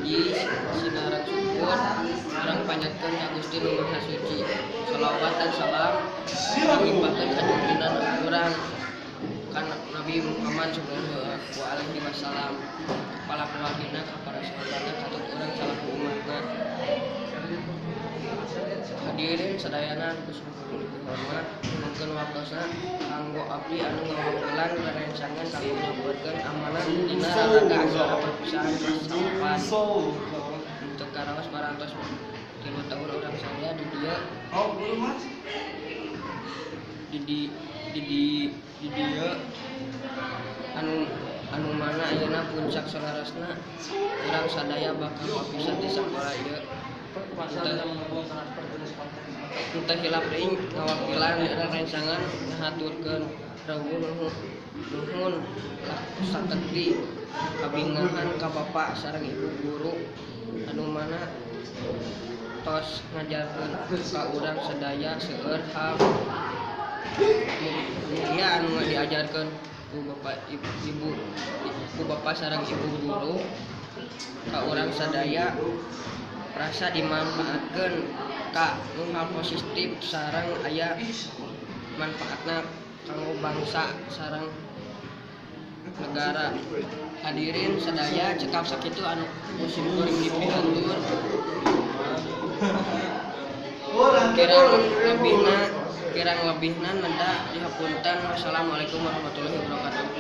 Puji sinareng syukur urang panjatkeun ka Gusti Nu Maha Suci. Shalawat dan salam dilimpahkeun ka junjungan urang ka Nabi Muhammad sallallahu alaihi wasallam, kepala keluargana, ka para sahabatna, katut urang salaku umatna. Hadirin sadayana anu ku simkuring dipihormat, nyuhunkeun waktosna kanggo abdi anu ngawakilan rerencangan kanggo nyampeurkeun amanat dina raraga acara perpisahan kelas 4. Teu karaos parantos 3 tahun urang sadaya di dieu di di di di di dieu anu anu mana ayeuna puncak saleresna urang sadaya bakal papisah ti sakola ieu. Henteu hilap deui ngawakilan rerencangan ngahaturkeun rawuh nuhun satekti kabingahan ka bapa sareng ibu guru anu mana tos ngajarkeun ka urang sadaya seueur hal. Mugia anu diajarkeun ku bapa ibu ku bapa sareng ibu guru ka urang sadaya rasa dimanfaatkeun ka nu hal positif sareng aya manfaatna kanggo bangsa sareng negara. Hadirin sadaya, cekap sakitu anu ku simkuring dipihatur. Kirang lebihna neda dihapunten. Wassalamualaikum warahmatullahi wabarakatuh.